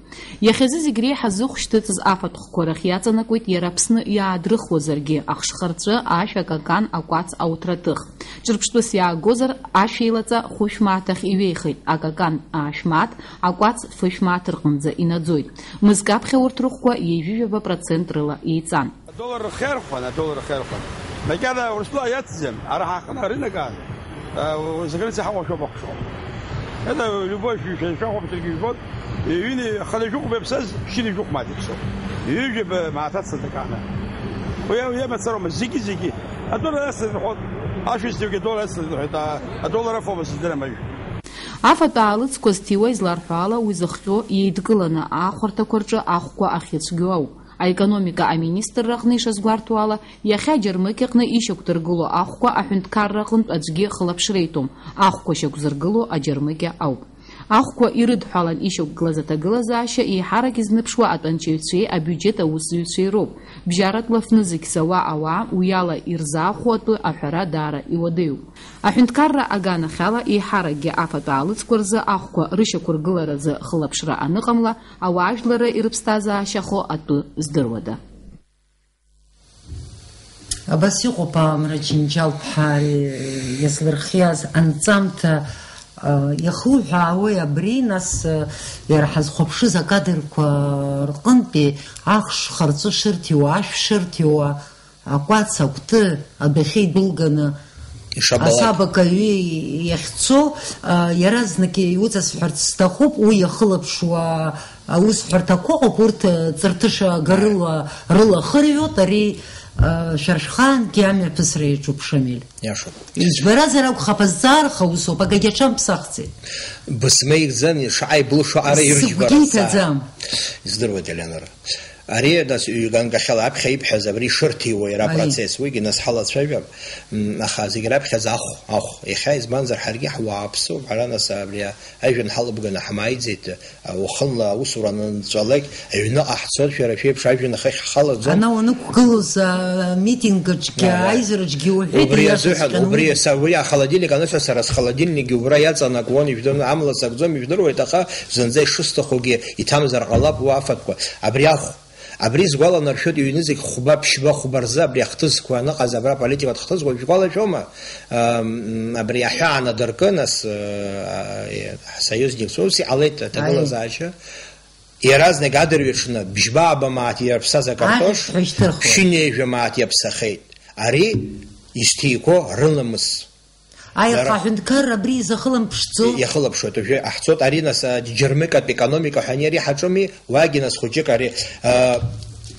Иахьазы зегь реиҳа зыхә шьҭыҵыз афатәхқәа рахь иаҵанакуеит иара Аԥсны иаадырхуазаргьы, ахшхарҵәы, ашә, акакан, акәац, ауҭраҭых. Ҿырԥштәыс иаагозар, ашә еилаҵа хәышә мааҭ ахь иҩеихеит, акакан аашә мааҭ, акәац фышә мааҭ рҟынӡа инаӡоит. Мызкы аԥхьа урҭ рыхәқәа ҩажәи жәаба процент рыла еиҵан. Адоллар рхы иархәан, адоллар рхы иархәан. Макьана Урыстәыла иацӡам, ара ҳаахын арынок аан. Э, за граница ҳахәаԥшуа бахәаԥшуа. Это любой шәи-, шәи-, шәахәаԥшыргьы жәбоит. Ҩыни хада шәыхәба иаԥсаз, шьыни шәыхә мааҭ иаԥсоу. Ҩыжәаба мааҭ ацна дакаана. Уи, уи амацароума, зегьы, зегьы. Адоллар ацна рҳәоит, ашәа зҭиугьы адоллар ацна рҳәоит, а, адоллар афома сыздырам ажә. Афатә аалыҵқәа зҭиуа изларҳәо ала, уи зыхҟьо еидкыланы аахәарҭақәа рҿы ахәқәа ахьыцәгьоу ауп. Аекономика аминистрра аҟны ишазгәарҭо ала, иахьа Џьармыкьаҟны ишьақәдыргыло ахәқәа аҳәынҭқарра аҟынтә аӡәгьы хылаԥшра иҭом, ахәқәа шьақәзыргыло аџьармыкьа ауп. Ахәқәа ирыдҳәалан ишьақәгылаз аҭагылазаашьа еиҳарак изныԥшуа атәанчаҩцәеи абиуџьет аусзуҩцәеи роуп. Бжьаратәла фнызқь зауа ауаа уиала ирзаахәо атәы аҳәара даара иуадаҩуп. Аҳәынҭқарра аганахьала еиҳаракгьы афатә аалыҵқәа рзы ахәқәа рышьақәыргыларазы хылаԥшра аныҟамла, ауаажәларра ирыԥсҭазаашьахо атәы здыруада? Абас иҟоуп, Амра Џьынџьал-ԥҳа иазлырхиаз анҵамҭа, а, иахуҳәаауеи абри, нас, а, иара ҳазхәаԥшыз акадрқәа рҟынтәи ахш харҵәы шырҭиуа, ашә шырҭиуа, акәац, акәты адәахьы идәылганы ишабалак. Асабак аҩы иахьцо, а, иаразнак иуҵасҳәарц сҭахуп, уи иахылаԥшуа аусҳәарҭақәа ыҟоуп, урҭ, а, ҵарҭыша агарыла рылахырҩоит, ари, а, шәара шәхаангьы амҩаԥысра иаҿуп, Шамиль. Иашоуп. Иџьбаразар акәхап, азҵаарха усоуп, акагьы аҽамԥсахӡеит. Бысмеигӡан, шаҟа иблушо ара ирыжәбара. Сыгәгьы иҭаӡам. Издыруеит, Елеонора. Ари, нас, ҩганкахьала аԥхьа ибҳәаз абри шырҭиуа иара, аи, апроцесс, уигьы нас ҳалацәажәап, м, аха зегь раԥхьаӡа ахә, ахә. Иахьа, избанзар, ҳаргьы ҳуааԥсуп, ҳара, нас, абри ажәҩан ҳалыбганы ҳмааиӡеит, а, уахынла аусура анынҵәалак, аҩныҟа ҳцоит, шәара шәеиԥш ажәҩан ахахь ҳхалаӡом. Ана уанықәгылоз, а, митинг аҿгьы, аи, аи, аизараҿгьы уҳәеит, убри ииашаҵәҟьаны азыҳәан, убри уи. Са-, уи ахолодильник анышәа, сара схолодильникгьы убра иаҵанакуан, ижәдыруан, амла сакӡом, ижәдыруеит, аха зынӡа ишысҭахугьы иҭамзар ҟалап уа афатәқәа. Абри ахә. Абри сгәаланаршәоит, ҩ-нызқь хәба, ԥшьба, хәба рзы абри ахҭысқәа аныҟаз, абра аполитикатә хҭысқәа шәгәалашәома? Ам, абри аҳәаа надыркын, ас, э, ҳсоюзникцәа, ус иҟалеит аҭагылазаашьа. Иаразнак адырҩаҽны бжьба-ааба мааҭ иаԥсаз акартош, ахьшәҭҳәа ишьҭырхуан, ԥшьынҩажәа мааҭ иаԥсахеит. Ари изҭиқәо рыламыс. Аиаха, дара аҳәынҭқарра абри изахылам ԥшӡоу? Иахылаԥшуеит, уажәы ҳцоит, ари нас, а, џьармыкьатә економика ҳәа ани ари ҳаҿыми, уагьы нас хәыҷык ари, а,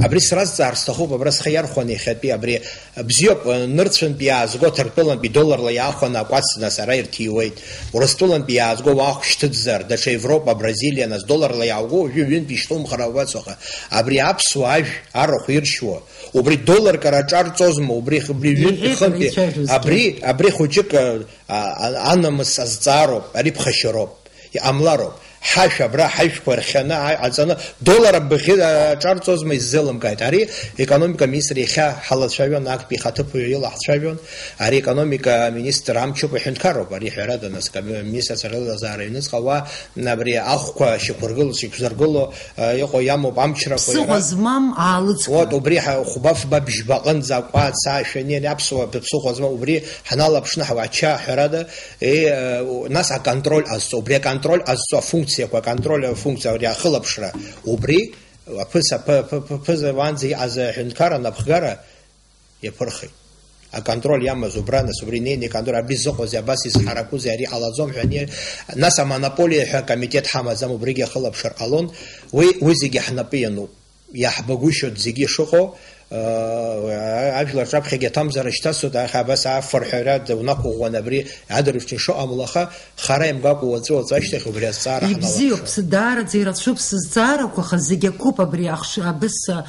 Абри сразҵаар сҭахуп, абра схы иархәаны иахьатәи абри. Бзиоуп, нырцәынтә иаазго, ҭырқәтәылантә идолларла иаахәаны акәац нас ара ирҭиуеит. Урыстәылантә иаазго уахә шьҭыҵзар, даҽа Европа, Бразилиа, нас долларла иаауго, уажәы ҩынтә ишьҭумхыр ауацәаха. Абри аԥсуа ажә арахә иршьуа, убри долларк ара аҿарҵозма, убри, убри ҩынтә Иҳәеит ихынтәи, ицәажәозгьы. Абри, абри хәыҷык, а, а, анамыс азҵаароуп, ари ԥхашьароуп. Иҟамлароуп. Ҳашә абра, ҳажәқәа рхианы, ааи ҟаҵаны, доллар абӷьы аҿарҵозма, иззеилымкааит. Ари економика министр иахьа ҳалацәажәон, актәи ихаҭыԥуаҩ ила ҳцәажәон. Ари економика министр амчуп, аҳәынҭқарроуп. Ари ҳәарада, нас, каб-, министрцәа рылазаара аҩныҵҟа уа, абри ахәқәа шьақәыргыло, шьақәзыргыло, а, иҟоу иамоуп амчрақәа. Ԥсыхәа иара змам аалыҵқәа. Вот, убри ҳа-, хәба-фба бжьба аҟынӡа акәац аашәаны, ари аԥсуа ԥсыхәа змам, убри ҳналаԥшны ҳауа ача, ҳәарада, Е, э, нас аконтроль ҟазҵо, убри аконтроль ҟазҵо афункциақәа, аконтроль афункциа, ари ахылаԥшра, убри аԥыс-, аԥы-, аԥы-, аԥы-, ԥыза уаанӡа иҟаз аҳәынҭқарра анапхгара иаԥырхеит. Аконтроль иамаз убра, нас убри неины иконтроль, абри зыҟоузеи, абас изҳаракузеи, ари ҟалаӡом ҳәа ани-, нас амонополиа ҳәа акомитет ҳамаӡам, убригьы ахылаԥшыр ҟалон, уи, уи зегьы ҳнапы иануп. Иаҳбагәышьоит зегьы ишыҟоу, аа, ажәлар рҿаԥхьагьы аҭамзара шьҭасҵоит, аха абас афырҳәара унақәыӷәӷәан абри адырҩаҽны ишыҟамло, аха хара имгакәа уаҵәы-уаҵәы ашьҭахь убри азҵаара ҳаналаԥшуеит. Ибзиоуп, сы-, даараӡа ирацәоуп сызҵаарақәа, аха зегь акоуп абри ахш-, абыс, а,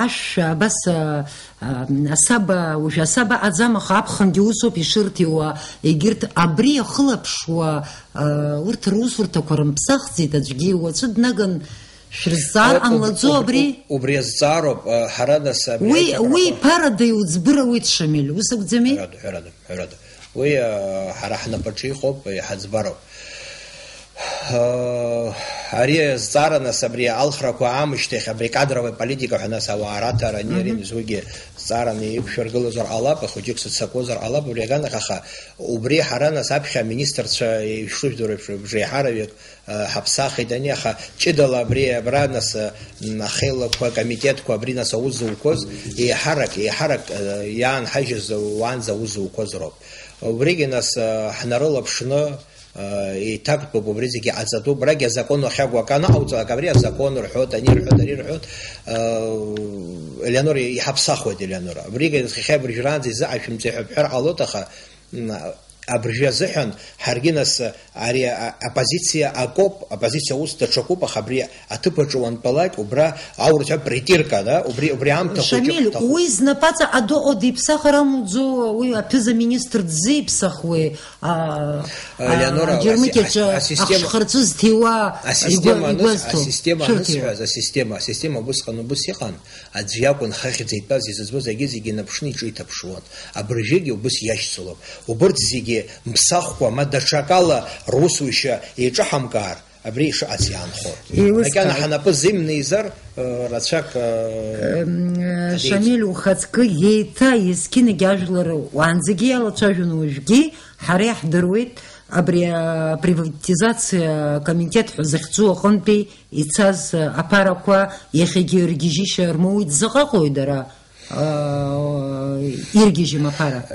ашәшәа, абас, а, а, асаба, уажә асаба аӡам, аха аԥхынгьы усоуп ишырҭиуа, егьырҭ абри иахылаԥшуа, а, урҭ русурҭақәа рымԥсахӡеит, аӡәгьы уаҵәы днаган Шәрызҵаар О, уб-, ҟамлаӡо уб-, абри? Уб-, убри азҵаароуп, а, ҳара нас абри Уи, аиҭакрақәа уи ԥарада иуӡбыр ауеит, Шамиль, ус акәӡами? Ҳәарада, ҳәарада, ҳәарада. Уи, а, ҳара ҳнапаҿы иҟоуп, иҳаӡбароуп. А, ари азҵаара нас абри алхрақәа аамышьҭахь абри кадровая политика ҳәа нас ауаа раҭара ани ани Мгм. Нас уигьы зҵаараны иқәшәыргылозар ҟалап, ахәыҷык сыццакуазар ҟалап, убри аганахь, аха убри ҳара нас аԥхьа аминистрцәа ишрыжәдыруа еиԥш, бжеиҳараҩык ҳаԥсахит ани, аха ҷыдала абри абра нас, м, ахеилақәа, акомитетқәа абри нас аус зуқәоз, еиҳарак, еиҳарак, э, иаанҳажьыз уаанӡа аус зуқәоз роуп. Убригьы нас, э, ҳнарылаԥшны, э, еиҭактәуп, убри зегьы ҟаҵатәуп. Абрагь азакәан уахьакәу акы анаҟауҵалак, абри азакәан рҳәоит, ани рҳәоит, ари рҳәоит, э, Елеонора иҳаԥсахуеит, Елеонора. Абригьы нас иахьа абыржәраанӡа изыҟашәымҵеи ҳәа бҳәар ҟалоит, аха, м, Абыржәы азыҳәан ҳаргьы нас ари а-, оппозициа акоуп, оппозициа аус даҽакуп, аха абри аҭыԥ аҿы уантәалак, убра аурҭ ҳәа притирка, да, убри, убри аамҭа хәыҷы Шамиль, ҳҭахуп. Уи знапаҵаҟа доҟо диԥсахыр амуӡо, уи аԥыза-министр дзеиԥсахуеи, а, а, Леонора, Џьармыкьаҿы аси-, ас-, асистема, ахшхырҵәы зҭиуа асистема игәа-, аныс-, игәазҭо асистема шырҭиуа. Анысҳәаз, асистема, асистема убысҟан убыс иҟан. Аӡә иакәын хыхьӡа итәаз, изыӡбоз агьы зегьы инаԥшны иҿы иҭаԥшуан. Абыржәгьы убыс иашьцылоуп. Убырҭ зегьы мԥсахкәа, ма даҽакала русушьа еиҿаҳамкаар, абри ишыҟац иаанхоит. Еилыскааит. Макьана ҳнапы зимнеизар, э, рацәак, э, Эм, э, адеиӡом. Шамиль, ухаҵкы еиҭа есқьынагь ажәлар уаанӡагьы иалацәажәон, уажәгьы ҳара иаҳдыруеит, абри, э, априватизациа акомитет ҳәа захьӡу аҟынтәи ицаз аԥарақәа иахьагьы ргьежьышьа рмоуит. Заҟаҟои дара, аа, иргьежьым аԥара?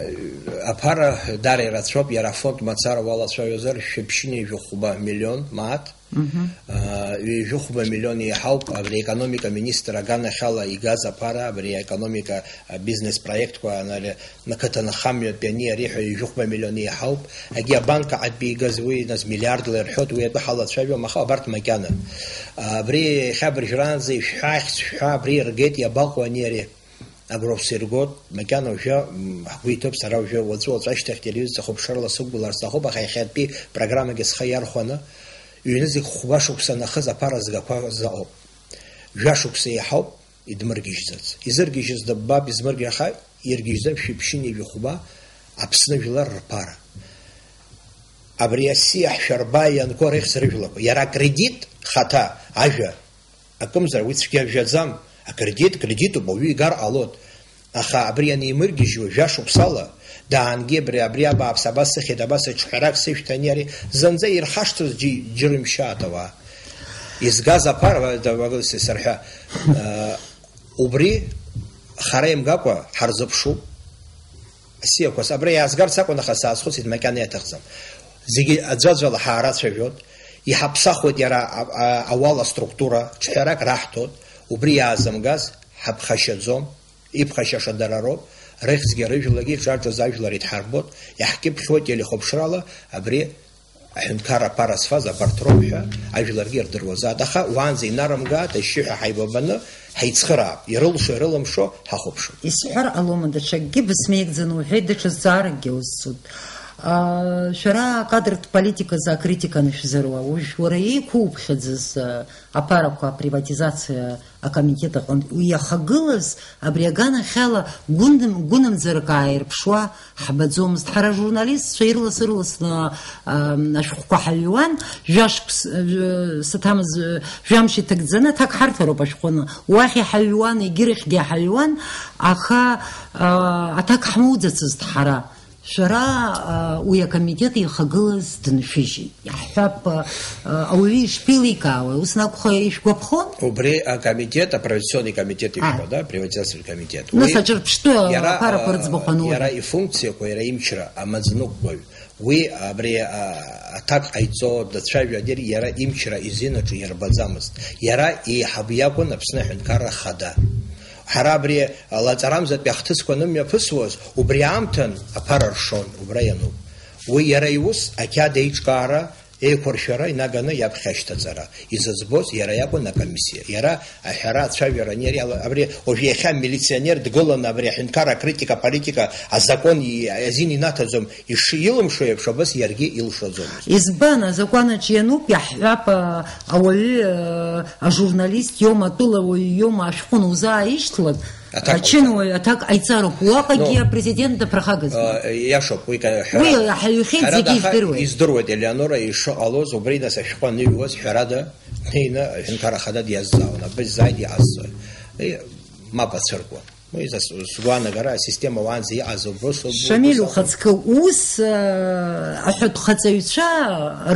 Аԥара дара ирацәоуп, иара афонд мацара уалацәажәозар, шәаԥшьынҩажәи хәба миллион мааҭ. Мгм. Аа, ҩажәи хәба миллион еиҳауп абри аекономика министр аганахьала игаз аԥара, абри аекономика, абизнес проектқәа, ана-, Ақыҭанхамҩатәи ани ари ҳәа ҩажәи хәба миллион еиҳауп. Егьи абанк аҟынтәи игаз уи, нас, миллиардла ирҳәоит, уи атәы ҳалацәажәом, аха абарҭ макьана. Абри иахьа абыржәраанӡа ишәҳәа, ахьӡ шәҳәа, абри иргеит, иабаҟоу ани ари? Агәра сиргоит, макьана уажәы, м, ҳгәы иҭоуп, сара уажәы уаҵәы-уаҵәы ашьҭахь телевизор сахәаԥшрала сықәгылар сҭахуп, аха иахьатәи программагьы схы иархәаны, ҩ-нызқь хәба шықәса нахыс аԥара згақәа заҟоуп. Жәа шықәса еиҳауп. Идмыргьежьӡац. Изыргьежьыз дыббап, измыргьаха, иргьежьӡам шәиԥшьынҩажәи хәба Аԥсны жәлар рԥара. Абри асиа ҳшәарба ианқәа рыхьӡ рыжәлақәа. Иара акредит хаҭа, ажәа, акымзар уи цәгьа жәаӡам. Акредит, кредитуп, ауаҩы игар ҟалоит. Аха абри анимыргьежьуа жәа шықәсала, даангьы абри, абри абааԥс абас сыхьит, абас аҿҳәарак сышәҭ, ани ари зынӡа ирхашҭыз џьи-, џьырымшьааит ауаа. Изгаз аԥара, ва-, ва-, ва-, сарҳәа, э, убри хара имгакәа ҳарзыԥшуп. Асиақәа, абра иаазгарц акәын, аха саазхәыцит, макьана иаҭахӡам. Зегьы аӡәаӡәала ҳаарацәажәот, иҳаԥсахуеит иара а-, а-, ауал аструктура, ҿҳәарак раҳҭот, убри иаазымгаз ҳаԥхашьаӡом, иԥхашьаша дара роуп, рыхьӡгьы рыжәлагьы иҿарҵаз ажәлар идҳарбоит, иаҳкьыԥхьуеит телехәаԥшрала абри аҳәынҭқарра аԥара зфаз абарҭ роуп ҳәа ажәларгьы ирдыруазаап. Аха уаанӡа инарымгааит, ашьшьыҳәа ҳаибабаны ҳаицхыраап, ирылшо-ирылымшо ҳахәаԥшып. Исҳәар ҟалома, даҽакгьы бысмеигӡаны уҳәеит, даҽа зҵааракгьы усҭоит. Аа, шәара акадртә политиказы акритика анышәзыруа, уажә уара еиқәуԥхьаӡаз, аа, аԥарақәа априватизациа акомитет аҟынтә уи иахагылаз абри аганахьала гәыным-, гәынамӡарак ааирԥшуа ҳбаӡомызт. Ҳара ажурналистцәа ирлас-ырласны, аа, ашәҟәқәа ҳаҩуан, жәашықәс-, жә-, саҭамыз, жәамш иҭагӡаны аҭак ҳарҭароуп ашәҟәы. Уахь иҳаҩуан, егьырахьгьы иҳаҩуан, аха, аа, аҭак ҳмоуӡацызт ҳара. Шәара, аа, уи акомитет ихагылаз дыншәыжьит. Иаҳҳәап, аа, ауаҩы ишԥеиликаауеи, ус анакәха, ишәгәаԥхон? Убри акомитет, апровинциальный комитет ишәҳәо, аа, да, приватизациатә комитет. Нас уи аҿырԥштәы иара, аԥарақәа, аа, рыӡбахә ануҳәа, иара ифункциақәа, иара имчра, амаӡаныҟәгаҩ. Уи абри, аа, аҭак ҟаиҵо, дацәажәо, адир иара имчра изин аҿы иарбаӡамызт. Иара еиҳаб иакәын Аԥсны Аҳәынҭқарра Ахада. Ҳара абри лаҵарамзатәи ахҭысқәа анымҩаԥысуаз, убри аамҭан аԥара ршон, убра иануп. Уи иара иус, ақьаад еиҿкаара, еиқәыршәара инаганы иаԥхьа ашьҭаҵара. Изыӡбоз иара иакәын акомиссиа. Иара аҳәара, ацәажәара аниари ала, абри уажә иахьа милиционер дгыланы абри аҳәынҭқарра акритика, аполитика, азакәан и-, азин инаҭаӡом, ишилымшо еиԥш, абас иаргьы илшаӡомызт. Избан, азакәан аҿы иануп, иаҳҳәап, а, ауаҩы, а, ажурналист иоума, атәылауаҩы иоума, ашәҟәы анузааишьҭлак, аҭак ачынуаҩ аҭак ҟаиҵароуп. Уаҟагьы, ну, апрезидент даԥырхагазма? А, иашоуп, уи ка-, уи ҳәарада, ҳаҩхьеит, ҳәарада, зегьы аха издыруеит. Издыруеит, Елеонора ишыҟалоз, убри нас ашәҟәы аныҩуаз, ҳәарада, днеины аҳәынҭқарра ахада диазҵаауан, абри зааит иҟазҵои? Е, мап ацәыркуан. Уи за с-, сгәаанагара асистема уаанӡа иҟаз уброс, уброс Шамиль, акәын. Ухаҵкы ус, э, аҳәатәхаҵаҩцәа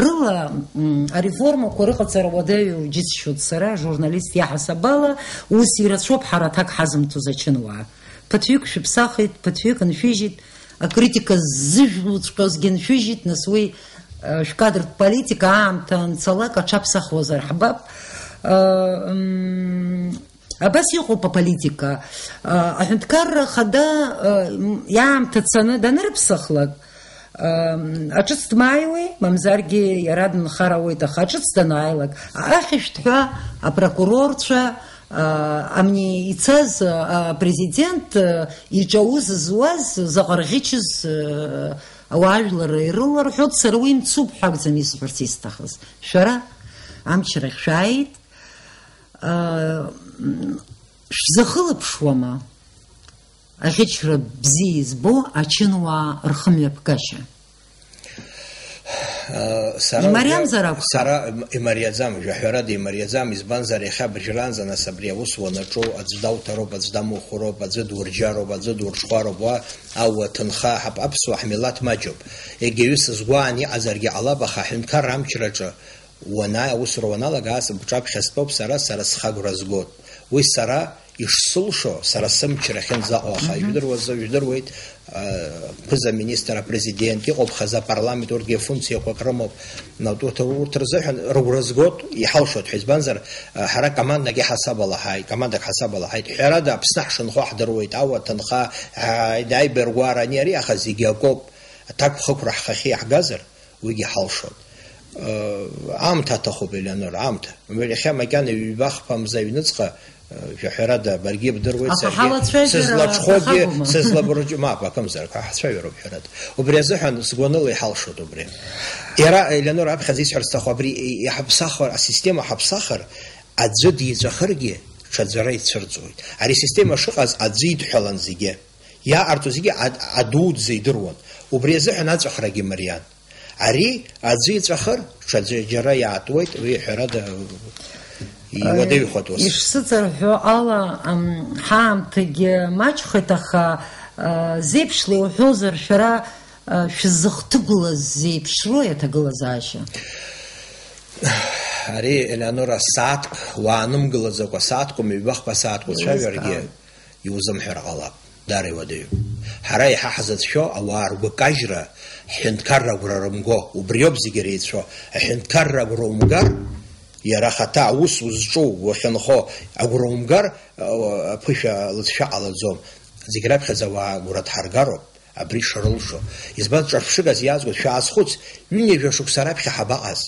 рыла, м, ареформақәа рыҟаҵара уадаҩу џьысшьоит сара, журналист иаҳасабала, ус ирацәоуп ҳара аҭак ҳазымҭоз ачынуаа. Ԥыҭҩык шәыԥсахит, ԥыҭҩык ншәыжьит, акритика ззыжәлоҵәҟьозгьы ншәыжьит, нас уи, э, шәкадртә политика аамҭа анцалак аҽаԥсахуазар ҳбап. Э, м, Абас иҟоуп аполитика. А, аҳәынҭқарра ахада, а, м, иаамҭа цаны данрыԥсахлак, а, м, аҿыц дмааиуеи, мамзаргьы иара дынхар ауеит, аха аҿыц данааилак, ахьышәҭҳәа апрокурорцәа, а, амни ицаз, а, апрезидент, а, иҿы аус зуаз, заҟа рӷьычыз, а, ауаажәлар ирыларҳәоит, сара уи мцуп ҳәа акәӡам исҳәарц исҭахыз. Шәара амчрахь шәааит, Шәзахылаԥшуама аӷьычра бзиа избо ачынуаа рхымҩаԥгашьа? Сара Имариамзар уи акәхап? Сара имариаӡам, жәаҳәарада имариаӡам, избанзар, иахьа абыржәраанӡа, нас, абри аус уанаҿу, аӡә дауҭароуп, аӡә дамухәыроуп, аӡәы дурџьароуп, аӡәы дурҽхәароуп, уа ауа ҭынха, ҳап-, аԥсуа ҳмилаҭ маҷуп. Егьаҩы сызгәаан иҟазаргьы ҟалап, аха аҳәынҭқарра амчраҿы Уанаа-, аусура уаналага, ас бҿаԥхьа стәоуп сара, сара схы агәра згоит. Уи сара ишсылшо, сара сымчра ахьынӡаҟоу, аха, мгм, ижәдыруаз-, ижәдыруеит, а, ԥыза-министр, апрезидент, иҟоуп хазы апарламент, урҭгьы функциақәак рымоуп. Урҭ, урҭ рзыҳәан рыгәра згоит, иҳалшоит ҳәа, избанзар, а, ҳара командак иҳасабала ҳааит, командак ҳасабала ҳааит. Ҳәарада, Аԥсны ҳшынхо ҳдыруеит, ауа, ҭынха, а, аибаргәара, ани, ари, аха зегьы акоуп. Аҭакԥхықәра ҳхахьы иаҳгазар, Уигьы ҳалшоит. Э, аамҭа аҭахуп, Елеонора, аамҭа. Иахьа макьана ҩба-хԥа мза аҩныҵҟа, э, жәаҳәарада, баргьы ибдыруеит, аха саргьы ҳалацәажәара сызлаҽхәогьы, аҭахагоума? Сызлабыргьы, мап, акымзарак, ҳацәажәароуп, ҳәарада. Убри азыҳәан сгәаныла иҳалшоит убри. Иара, Елеонора, аԥхьаӡа исҳәарц сҭаху, абри иҳаԥсахыр, асистема ҳаԥсахыр, аӡәы диҵәахыргьы, ҽаӡәы ара ицәырҵуеит. Ари асистема шыҟаз аӡәы идҳәалан зегьы. Иааҟарҵо зегьы ад-, адуӡӡа идыруан. Убри азыҳәан аҵәахрагьы мариан. Ари аӡы иҵәахыр, ҽаӡәы џьара иаатуеит, уи ҳәарада, иуадаҩхоит ус. Ишсыҵарҳәо ала, ам, ҳаамҭагьы маҷхеит, аха, а, зеиԥшла иуҳәозар, шәара, а, шәзыхҭыгәлаз зеиԥшрои аҭагылазаашьа? Ари, Елеонора, сааҭк уаанымгылаӡакәа, сааҭк, ҩба-хԥа сааҭк уцәажәаргьы, еилыскаауеит. Иузымҳәар ҟалап, даара иуадаҩуп. Ҳара иаҳа ҳзыцәшәо ауаа ргәы кажьра, ҳҳәынҭқарра агәра рымго, убриоуп зегьы иреицәоу, аҳәынҭқарра агәра умгар, Иара ахаҭа аус узҿу, уахьынхо агәра умгар, а, аԥышәа лыҵшәа ҟалаӡом. Зегь раԥхьаӡа ауаа агәра дҳаргароуп, абри шрылшо. Избан, ҿырԥшыгас иаазгоит, шәаазхәыц, ҩынҩажәа шықәса раԥхьа ҳабаҟаз?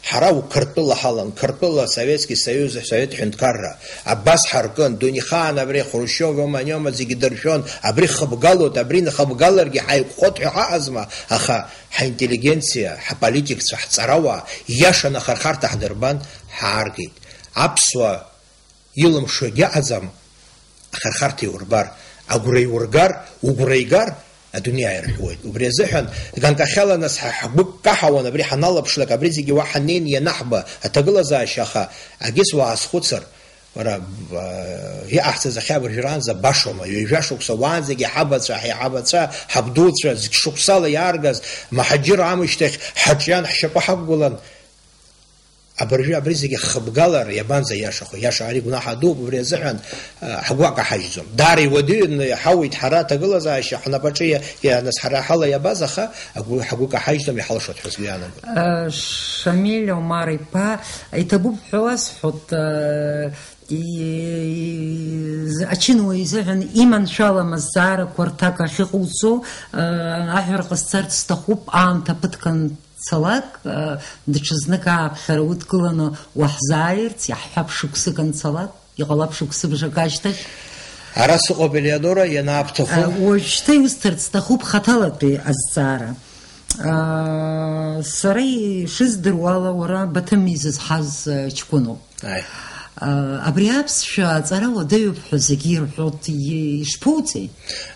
Ҳара уқыртәыла ҳалан, Қыртәыла, Советский Союз, Совет ҳәынҭқарра. Абас ҳаркын, дунеихаан абри Хрушьов, Оманиома зегьы дыршәон, абри хыбгалоит, абри нхыбгаларгьы ҳаиқәхоит ҳәа ҳаҟазма, аха ҳаинтеллигенциа, ҳаполитикцәа, ҳҵарауаа, иашаны ахырхарҭа ҳдырбан, ҳааргеит. Аԥсуа илымшо егьаҟаӡам, ахырхарҭа иурбар, агәра иургар, угәра игар, адунеи ааирҳәуеит. Убри азыҳәан, ганкахьала нас ҳа-, ҳгәы каҳауан абри ҳаналаԥшлак, абри зегьы уа ҳаннеин ианаҳба аҭагылазаашьа, аха агьыс уаазхәыцыр, уара, а, иҟаҳҵаз ахьа абыржәраанӡа башоума, ҩажәа шықәса уаанӡагьы ҳабацәа, ҳаиҳабацәа, ҳабдуцәа, зқь шықәсала иааргаз, маҳаџьыр амышьҭахь ҳаҿиан, ҳшьапы ҳақәгылан, абыржәы абри зегьы хыбгалар иабанӡа иашахо? Иаша ари гәнаҳа дууп, убри азыҳәан, а, ҳгәы акаҳажьӡом. Даара иуадаҩын, иаҳауеит ҳара аҭагылазаашьа ҳнапаҿы иа-, иа-, нас ҳара ҳала иабаз, аха агәы, ҳгәы каҳажьӡом, иҳалшоит ҳәа сгәы иаанагоит. Э, Шамиль Омар-иԥа, иҭабуп ҳәа уасҳәоит, э, и-, и-, ачынуаҩ изыҳәан иманшәалам азҵаарақәа рҭак ахьыҟауҵо, э, аҳәара ҟасҵарц сҭахуп, аамҭа ԥыҭк ан-, цалак, э, даҽазнык ааԥхьара удкыланы уаҳзааирц, иаҳҳәап, шықәсык анцалак, иҟалап шықәсыбжак ашьҭахь. Ара сыҟоуп, Елеонора, ианаабҭаху. Э, уажәшьҭа иусҭарц сҭахуп хаҭалатәи азҵаара. Э, сара ишыздыруа ала, уара Баҭым изызҳаз, э, ҷкәыноуп. Аи. Э, абри аԥсшәа аҵара уадаҩуп ҳәа зегьы ирҳәоит, и-, ишԥоуҵеи?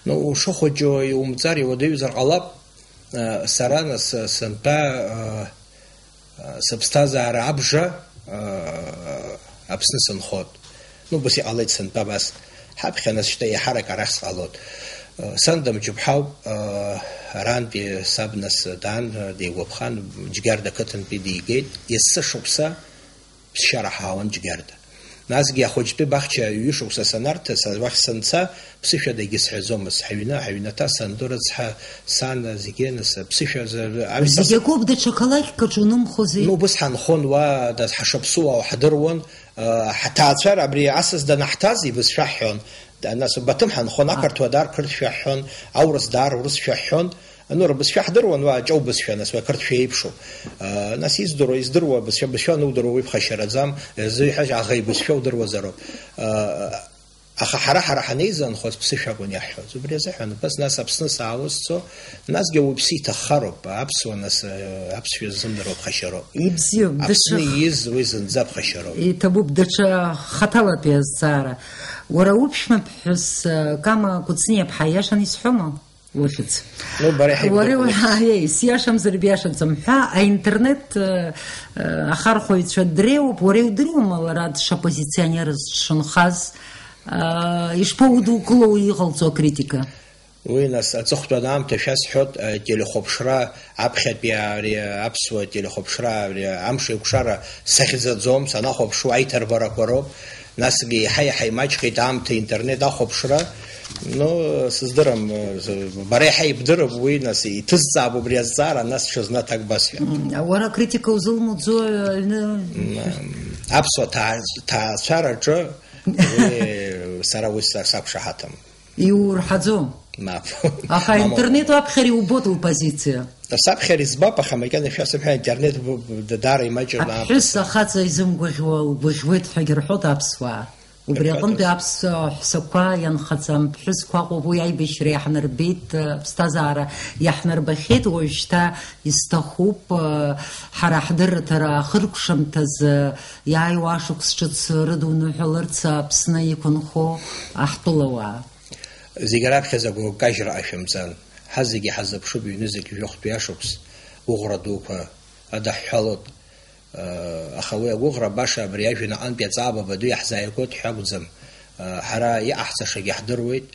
Ну, ушыхәыҷу иумҵар, иуадаҩзар ҟалап. Сара, нас, сынтәа, сыԥсҭазаара абжа Аԥсны сынхоит. Ну, убас иҟалеит сынтәа абас. Ҳаԥхьа, нас, шьҭа еиҳарак арахь сҟалоит. Сан Дамџьыԥҳауп, арантәи саб, нас, даан, деигәаԥхан, Џьгьарда ақыҭантәи дигеит. Есышықәса ԥсшьара ҳауан Џьгьарда. Насгьы ахәыҷтәы баҳча ҩышықәса санарҭа, са уахь санца, ԥсышәа дагьысҳәаӡомызт. Ҳаҩны, ҳаҩнаҭа санду рыцҳа, сан, зегьы, нас, ԥсышәа за-, аҩ-, зегь акоуп, даҽа қалақьк аҿы унымхозеи? Ну, убыс ҳанхон уа, нас, ҳашаԥсуа уаҳдыруан, а, ҳҭаацәара абри асас данаҳҭаз ибызшәа ҳҳәон. Да, нас, Баҭым ҳанхон, ақырҭуа даар қырҭшәа ҳҳәон, аурыс даар урысшәа ҳҳәон. Ну, рыбызшәа ҳдыруан, уа аҷа убызшәа, нас, уа қырҭшәа еиԥшу. Нас издыруа, издыруа абызшәа, бызшәа анудыруа уи ԥхашьараӡам, изуҳәаз аӷа ибызшәа удыруазароуп. Аха ҳара, ҳара ҳанеизанхоз ԥсышәа акәын иаҳҳәоз. Убри азыҳәан, убас, нас, Аԥсны саауазцо, насгьы ауаҩԥсы иҭаххароуп, аԥсуа, нас, аԥсшәа ззымдыруа ԥхашьароуп. Ибзиоуп, Аԥсны даҽа ииз уи зынӡа ԥхашьароуп. Иҭабуп даҽа хаҭалатәи азҵаара. Уара уԥшәмаԥҳәыс, Кама Кәыҵниаԥҳа, ииашаны исҳәома? Ухьӡ. Ну, бара иаҳа Уара ибдыруеит. Уаҳа, еи, сиашамзар биашаӡам ҳәа, аинтернет, э, э, ахархәаҩцәа дреиуоуп, уара иудыруама лара дшоппозиционерыз дшынхаз, э, ишԥаудукыло уи иҟалҵо акритика? Уи, нас, аҵыхәтәан аамҭа шәасҳәоит, э, телехәаԥшра, аԥхьатәи ари, аԥсуа телехәаԥшра, ари амш еиқәшара сахьӡаӡом, санахәаԥшуа аиҭарбарақәа роуп. Насгьы еиҳа-еиҳа имаҷхеит аамҭа интернет ахәаԥшра. Ну, сыздырам, бара еиҳа ибдырып уи, нас, иҭызҵаап убри азҵаара, нас ҽазны аҭак басҳәап. М, уара акритика узылмуӡо, аҩны? М, аԥсуа ҭаа-, ҭаацәараҿы уи, сара уи са-, сақәшаҳаҭым. Иурҳаӡом. Мап. Аха Мамоу. Аинтернет уаԥхьар иубоит лпозициа. Саԥхьар избап, аха макьана шәасымҳәа, аинтернет б-, б-, даара имаҷуп, Аԥҳәыс аамҭа. Ахаҵа изымгәаӷьуа лгәаӷьуеит ҳәагьы рҳәоит аԥсуаа. Убри Рҳәоит. Аҟынтәи аԥсуа ҳәсақәа ианхаӡам ԥҳәысқәа ыҟоуп, уи аибашьра иаҳнарбеит, аԥсҭазаара иаҳнарбахьеит, уажәшьҭа исҭахуп, ҳара ҳдырраҭара ахыркәшамҭазы иааиуа ашықәс ҿыц рыдуныҳәаларц Аԥсны иқәынхо аҳтәылауаа. Зегь раԥхьаӡа агәыркажьра ҟашәымҵан. Ҳазегьы ҳазыԥшуп ҩнызқь жәохәтәи ашықәс гәыӷра дуқәа адаҳҳәалоит. Аха уи агәыӷра баша абри ажәҩан аҟынтәи аҵаа баба ду иаҳзааигоит ҳәа акәӡам. Ҳара иҟаҳҵашагьы ҳдыруеит.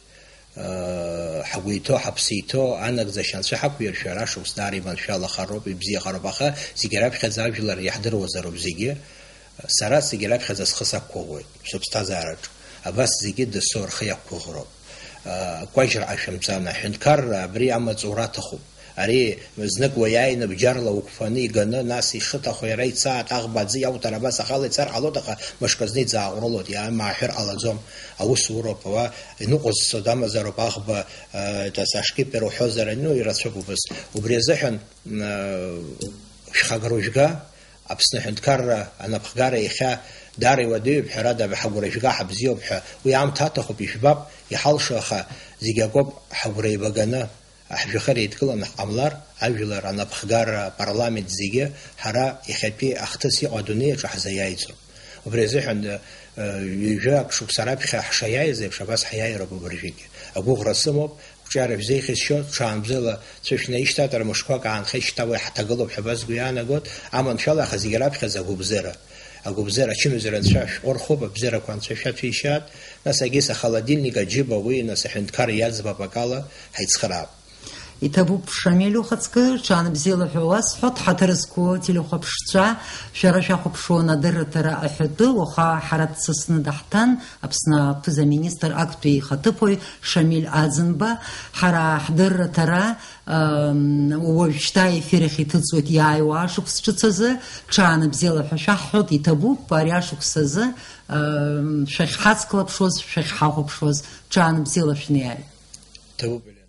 Ҳгәы иҭоу, ҳаԥсы иҭоу, анагӡашьа анцәа ҳақәиршәар, ашықәс даара иманшәалахароуп, ибзиахароуп, аха зегьы раԥхьаӡа ажәлар иаҳдыруазароуп зегьы. Сара зегьы раԥхьаӡа схы сақәгәыӷуеит сыԥсҭазаараҿ. Абас зегьы дасу рхы иақәгәыӷроуп. Акәажьра ҟашәымҵан, аҳәынҭқарра абри амаҵура аҭахуп. Ари знык уаиааины бџьарла уқәԥаны иганы, нас ишыҭаху иара ицааит, аӷба аӡы иауҭар абас ахала ицар ҟалоит, аха мышкы зны иӡааҟәрылоит, иаамааҳәыр ҟалаӡом. Аусуроуп, уа иныҟәызцо дамазароуп аӷба, э, это, со шкипер уҳәозар, ну, ирацәоуп убыс. Убри азыҳәан, э, шәхагара ужәга, Аԥсны аҳәынҭқарра анапхгара иахьа даара иуадаҩуп, ҳәарада, ҳагәра жәга, ҳабзиоуп ҳәа. Уи аамҭа аҭахуп, ижәбап, иҳалшо, аха зегь акоуп ҳагәра еибаганы. Ҳжәҩахыр еидкыланы ҳҟамлар, ажәлар, анапхгара, апарламент зегьы ҳара иахьатәи ахҭыс иҟоу адунеи аҿы ҳзаиааиӡом. Убри азыҳәан, э, ҩажәа ак шықәса раԥхьа ҳшаиааиз еиԥш, абас ҳиааироуп абыржәгьы. Агәыӷра сымоуп, қәҿиара шәзеиӷьасшьо, ҽаанбзыла цәышәнаишьҭатәра мышқәак аанхеит, шьҭа уи ҳҭагылоуп ҳәа абас сгәы иаанагоит, аманшәалаха зегь раԥхьаӡа агәыбзыра. Агәыбзыра, ачымазара анцәа шәҟәы рхуп, абзиарақәа анцәа шәаҭәеишьаат, нас агьыс ахолодильник аџьыба уи, нас аҳәынҭқар иаӡбап акала, ҳаицхыраап. Иҭабуп, Шамиль, ухаҵкы, ҽаанбзиала ҳәа уасҳәоит, ҳаҭыр зқәу телехәаԥшцәа, шәара шәахәаԥшуан адырраҭара аҳәатәы, уаха ҳара дсасны даҳҭан, Аԥсны аԥыза-министр актәи ихаҭыԥуаҩ Шамиль Аӡынба, ҳара ҳдырраҭара, ам, уажәшьҭа аефир ахь иҭыҵуеит иааиуа ашықәс ҿыц азы, ҽаанбзиала ҳәа шәаҳҳәоит, иҭабуп, ари ашықәс азы, ам, шәахьҳацклаԥшуаз, шәахьҳахәаԥшуаз, ҽаанбзиала шәнеи. Ҭабуп.